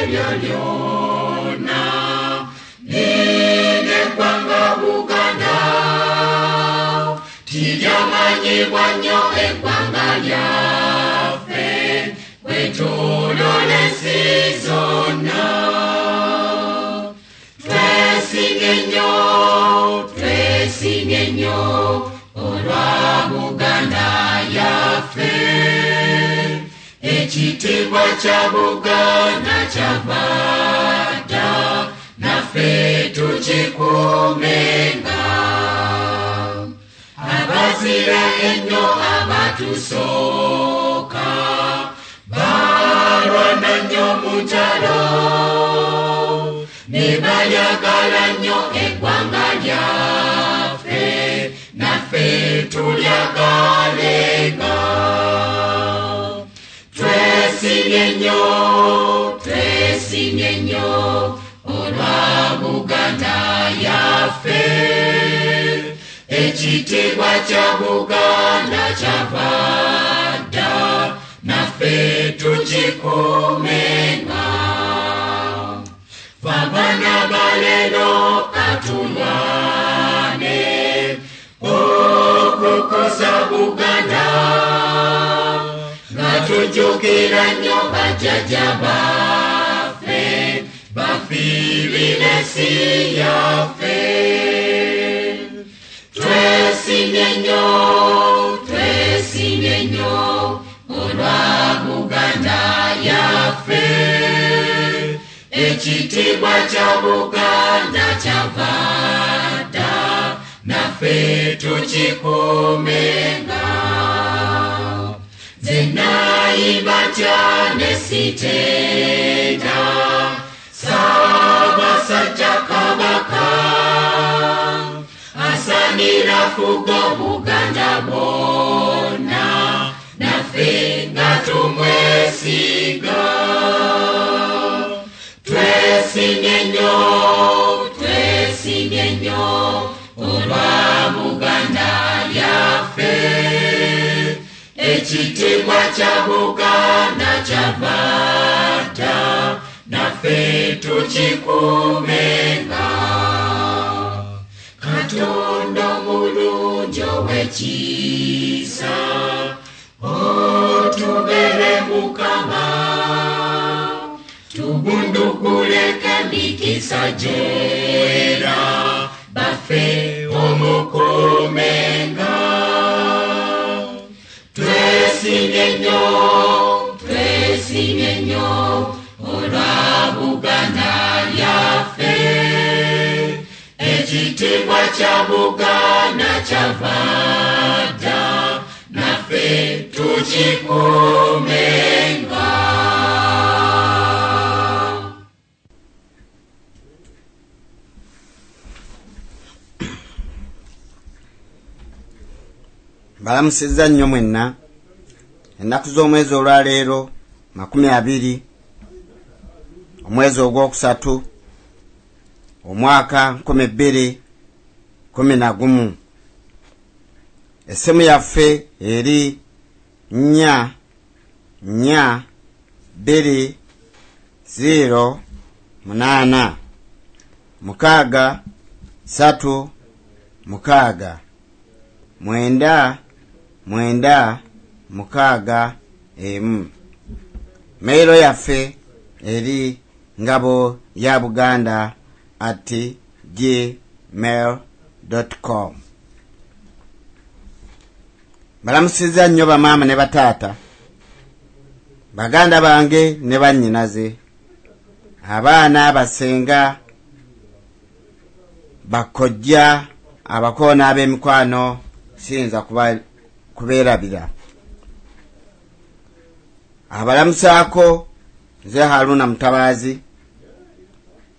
eryo lyonna n'eggwanga Buganda tiryamanyibwa nnyo eggwanga lyaffe kwetooloola ensi zonna. Twesimye nnyo, twesimye nnyo olwa Buganda yaffe. Ekitiibwa kya Buganda kyava dda, naffe tukikuumenga. Abazira ennyo abatusooka balwana nnyo mu ntalo, ne balyagala nnyo eggwanga lyaffe, naffe tulyagalenga. Twesimye nnyo, twesimye nnyo olwa Buganda yaffe. Ekitiibwa kya Buganda kyava dda, naffe tukikuumenga. Ffe abaana ba leero katulwane okukuza Buganda, nga tujjukira nnyo bajjajja baffe bafiirira ensi yaffe. Twesimye nnyo, twesimye nnyo olwa Buganda yaffe. Ekitiibwa kya Buganda kyava dda, naffe tukikuumenga. Nze naayimba ntya ne sitenda Ssaabasajja Kabaka, asaanira fuga Buganda bwonna, naffe nga tumwesiga. Twesimye nnyo, twesimye nnyo olwa Buganda yaffe. Ekitiibwa kya Buganda kyava dda, naffe tukikuumenga. Katonda omulungi ow'ekisa, otubere Mukama, tugunduguleko emikisa gyera, baffe omukuumenga. Twesimye nnyo, twesimye nnyo olwa Buganda yaffe. Ekitiibwa kya Buganda kyava dda, naffe tukikuumenga. Balamusizza nnyo mwenna. Ennaku z'omwezi olwaleero 20 omwezi ogwokusatu omwaka 2011. Essimu yaffe eri 4 4 2 0 8 6 3 6 9 9 6 emu. Meiro yaffe eri ngabo ya Buganda @gmail.com. Balamusizza nnyo bamaama ne bataata, baganda bange ne bannyinaze, abaana, abasenga, bakojja, abakoona ab'emikwano, siyinza kubeerabira. Abalamusaako nze Haruna Mutabazi,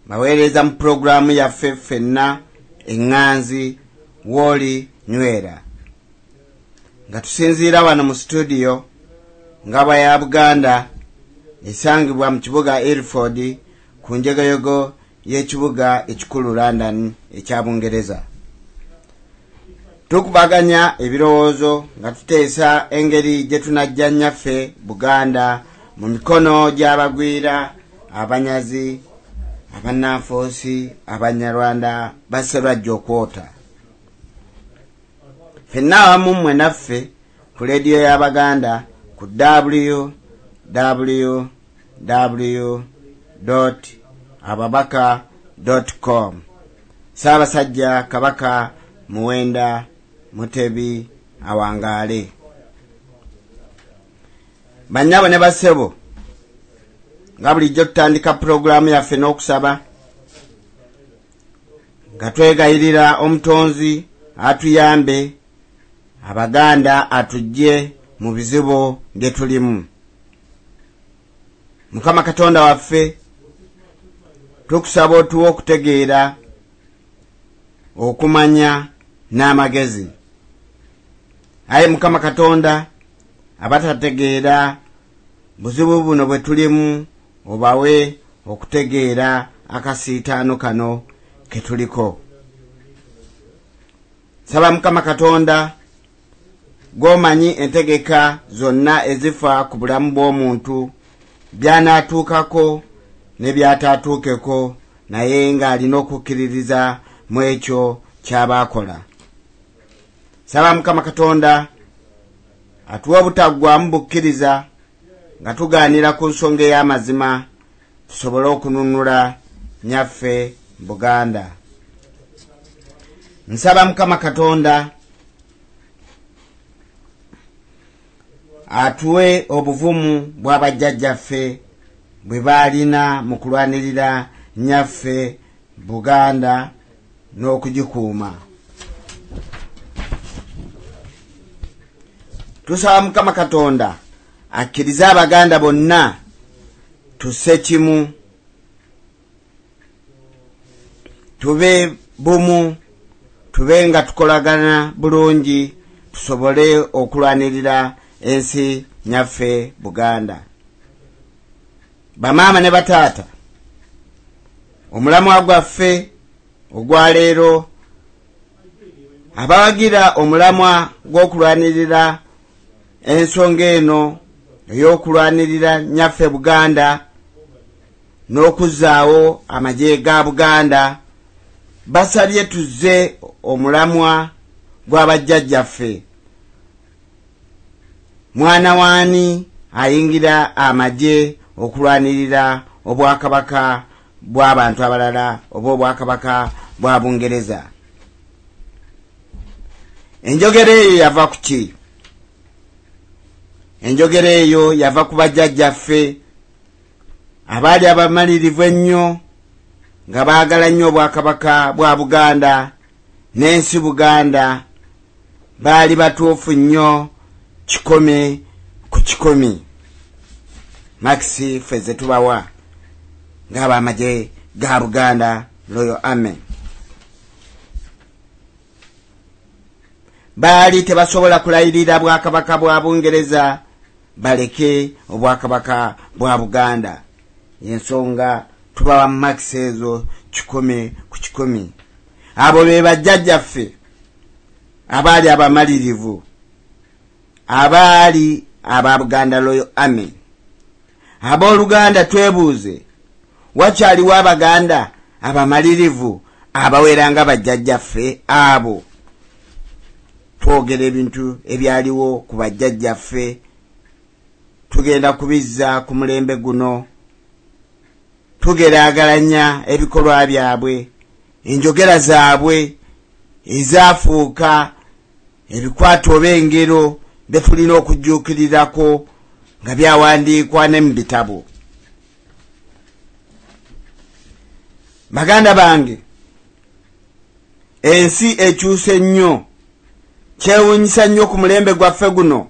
baweereza mu pulogulaamu yaffe ffenna eŋŋanzi Wooli Nywera, nga tusinziira wano mu studio Ngabo ya Buganda esangibwa mu kibuga Ilford ku njegoyego y'ekibuga ekikulu London ekya Bungereza. Tukubaganya ebirowoozo nga tuteesa engeri gye tunajja nnyaffe Buganda mu mikono gy'abagwira abanyazi, abannanfuusi, abanyarwanda baserwajja okwota. Ffenna awamu mmwe naffe ku leediyo y'Abaganda ku www.ababaka.com. Ssaabasajja Kabaka Muwenda Mutebi awangaale. Bannyabo ne bassebo, nga bulijjo tutandika pulogulaamu yaffe n'okusaba nga twegayirira Omutonzi atuyambe Abaganda atujje mu bizibu bye tulimu. Mukama Katonda waffe, tukusaba otuwe okutegeera, okumanya n'amagezi. Ayi Mukama Katonda, abatategeera buzibu buno bwe tulimu obawe okutegeera akasiitaano kano ke tuliko. Saba Mukama Katonda gw'omanyi entegeka zonna ezifa ku bulamu bw'omuntu, by'anaatuukako ne by'ataatuukeko, naye ng'alina okukkiririza mu ekyo ky'aba akola. Saba Mukama Katonda atuwe obutaggwaamu bukkiriza nga tugaanira ku nsonga ey'amazima, tusobole okununula nnyaffe Buganda. Nsaba Mukama Katonda atuwe obuvumu bw'abajjajjaffe bwe baalina mu kulwanirira nnyaffe Buganda n'okugikuuma. Tusaba Mukama Katonda akkirize Abaganda bonna tusse kimu, tube bumu, tube nga tukolagana bulungi, tusobole okulwanirira ensi nyaffe Buganda. Bamaama ne bataata, omulamwa gwaffe ogwaleero abawagira omulamwa gw'okulwanirira ensonga eno ey'okulwanirira nnyaffe Buganda n'okuzzaawo amagye ga Buganda, basabye tuzze omulamwa gw'abajjajjaffe. Mwana waani ayingira amagye okulwanirira obwakabaka bw'abantu abalala oba obwakabaka bwa Bungereza? Enjogera eyo yava ku ki? Enjogera eyo yava ku bajjajjaffe abaali abamalirivu ennyo nga baagala nnyo obwakabaka bwa Buganda n'ensi Buganda. Baali batuufu nnyo 1 ku 1. Maxi ffe ze tubawa ng'abamagye ga Buganda Royal Army. Baali tebasobola kulayirira bwakabaka bwa Bungereza baleke obwakabaka bwa Buganda. Ensonga tubawa maxi ezo 1 ku 1. Abo be bajjajjaffe abaali abamalirivu, abaali aba Buganda Royal Army. Abooluganda twebuuze, wakyaliwo Abaganda abamalirivu abaweranga bajjajjaffe abo? Twogera ebintu ebyaliwo ku bajjajjaffe, tugenda kubizza ku mulembe guno, tugeraageranya ebikolwa byabwe, enjogera zaabwe ezaafuuka ebikwato oba engero bye tulina okujjuukirirako nga byawandiikwa ne mu bitabo. Baganda bange, ensi ekyuse nnyo, kyewuunyisa nnyo ku mulembe gwaffe guno.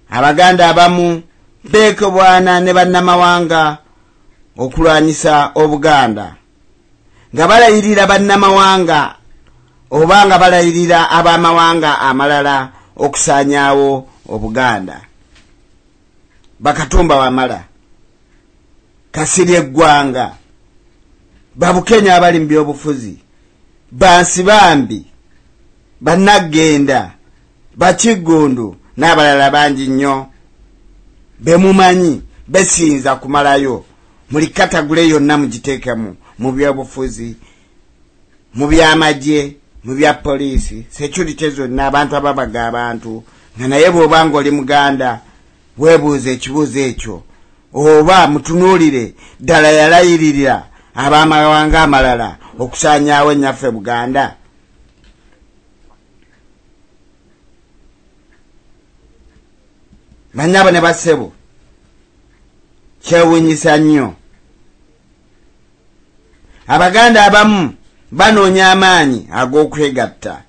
Abaganda abamu beekebwana ne bannamawanga okulwanyisa Obuganda, nga balayirira bannamawanga oba nga balayirira ab'amawanga amalala okusaanyaawo Obuganda. Bakatumba Wamala, Kasirye Eggwanga, Babukenya abali mu byobufuzi, Bansibambi, Bannaggenda, Bakiggundu n'abalala bangi nnyo bemumanyi besinza kumalayo Muli katagule yonna mugiteekemu, mu byobufuzi, mu byamagye, mu bya poliisi, security zonna, abantu ababaga abantu. Nga naye bw'oba ng'oli Muganda weebuuza ekibuuzo ekyo, oba mutunuulire ddala yalayiririra ab'amawanga amalala okusaanyaawo ennyaffe Buganda. Bannyabo ne bassebo, kyewuunyisa nnyo. Abaganda abamu banoonya amaanyi ag'okwegatta.